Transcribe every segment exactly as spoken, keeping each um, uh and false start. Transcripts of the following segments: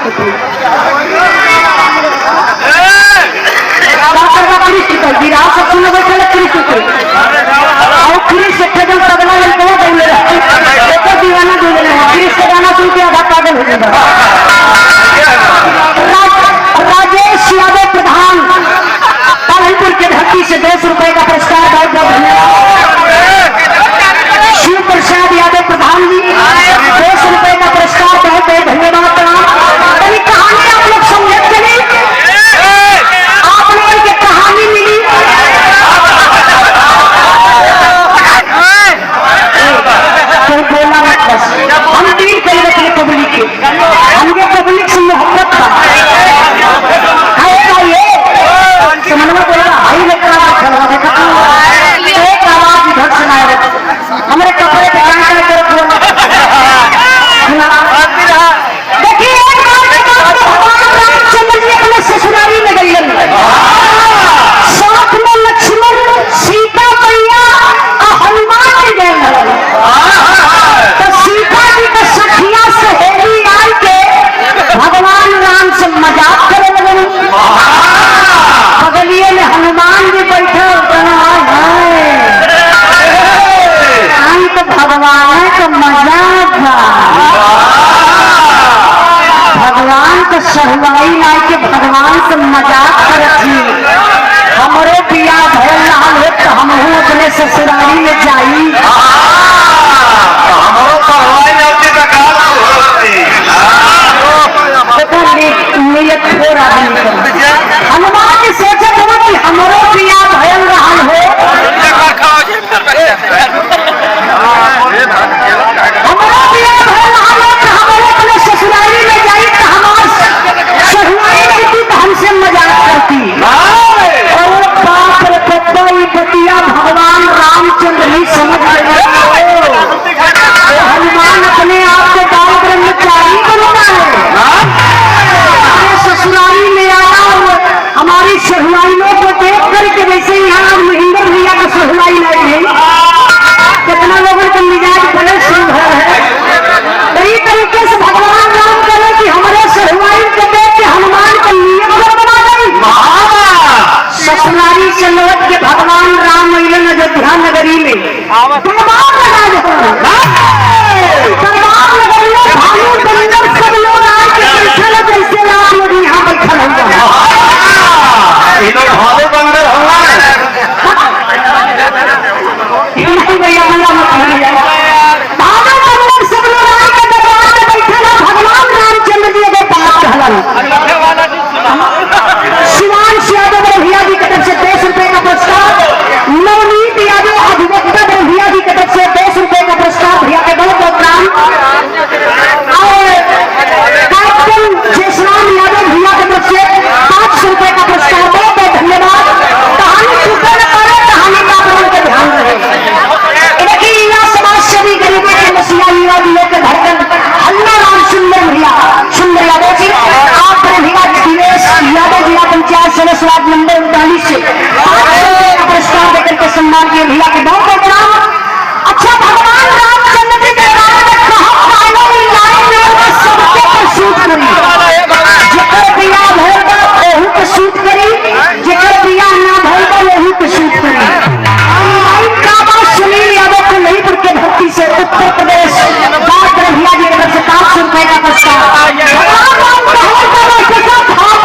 का करबा कृष्ण के, विराट सब सुनबे करे कृष्ण के। और कृष्ण के जब तबला लइके बोले रहे, एको दीवाना दे देले हैं। कृष्ण के गाना सुन के आधा पागल हो गया। राज-, राजेश यादव प्रधान, पालनपुर के धरती से दो सौ रुपए का पुरस्कार, बहुत बहुत धन्यवाद। शिव प्रसाद यादव प्रधान जी, दो सौ रुपए का पुरस्कार, बहुत बहुत धन्यवाद, प्रणाम। तनी कहानी आप लोग समझत चली, आप लोगन के कहानी मिली। तू बोला मत बस, हम डील कर लेते हैं पब्लिक के। हमके पब्लिक से मोहब्बत बा। हाय भाई, ए, समझ में बोला, हाय लोग का आवाज खड़ा, देखा तू, एक आवाज इधर से ना आए। हमरे कपड़े पे कांटा करत हुआ। देखिए, एक बार के बात में भगवान रामचंद्र जी अपने ससुरारी में गइलन। साथ में लक्ष्मण, सीता मैया और हनुमान जी गए रहलन। तो सीता जी के सखिया सहेली आइ के भगवान राम से मजाक करे लगन। बगलिए में हनुमान जी बैठे, कहना, "हाय, हाय, आई तो भगवान है तो मजाक बा।" भगवान के सहुआइन आइ के भगवान से मजाक करत ही। हमरो बियाह भइल रहल होत त हमहू अपने ससुरारी में जाई। हमरो सहुआइन आती त का लाभ होती? देखो, नि-, नियत थोर आदमी के। हनुमान जी सोचत हवन कि हमरो बियाह भइल रहल हो। हमरो बियाह भइल रहल हो, त हमरो अपने ससुरारी में जाई, त हमार सहुआइन रहती, त हमसे मजाक करती। अरे बाप रे बप्पा, ई बतिया भगवान रामचंद्र जी समझ गए। तो हनुमान अपने आप को बाल ब्रह्मचारी बनता है। अपने ससुरारी में आया हुआ, हमारी सहुआइनों को देख करके, जैसे यहाँ आज महेंद्र भैया का सहुआइन आए हैं, कितना लोगों का मिजाज बड़े सुधर है। तो ई तरीके से भगवान राम करे कि हमरे सहुआइन को देख के हनुमान का नियत गड़बड़ा गई। ससुरारी से लौट के भगवान राम अइलन अयोध्या नगरी में। दरबार लगा दे। दरबार नगर में भालू बंदर सब लोग आके बैठल है, जैसे आप लोग यहाँ बैठल हैं। ये लोग भालू बंदर हमारे। नहीं भैया, हल्ला मत करिए। भालू बंदर सब लोग आके दरबार में बैठल है, भगवान रामचंद्र जी एगो बात कहलन। शिवांश यादव बरहिया जी की तरफ से दो सौ रुपए का पुरस्कार, नवनीत यादव अधिवक्ता बरहिया जी की तरफ से दो सौ रुपए का पुरस्कार, भैया के बहुत बहुत प्रणाम। और कैप्टन जयश्राम यादव भैया की तरफ से पाँच सौ रुपए का पुरस्कार, बहुत बहुत धन्यवाद। कहानी छूटे न पावे, कहानी का आप लोगन के ध्यान रहे। देखिए, युवा समाज सेवी, गरीबों के मसीहा, युवा दिलों के धड़कन, हल्ला राम सुंदर भैया, सुंदर यादव जी, आप पर भैया दिनेश यादव, जिला पंचायत सदस्य वार्ड नंबर उनतालीस से पाँच सौ रुपये का पुरस्कार देकर के सम्मान किए भैया के बहुत बहुत प्रणाम। अच्छा, भगवान रामचंद्र जी के बारे में कहा, final line में बस सबके पर सूट करी। जेकर बियाह भइल बा, ओहू पे सूट करी, जेकर बियाह ना भइल बा, ओहू पे सूट करी। Online का बा, सुनील यादव को नहीं के धरती से उत्तर प्रदेश, बात रहिया जी की तरफ से पाँच सौ रुपए का पुरस्कार। भगवान राम का है, का बात है, का भाव?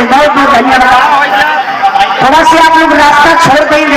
बहुत बहुत धन्यवाद। थोड़ा सा आप लोग रास्ता छोड़ दें,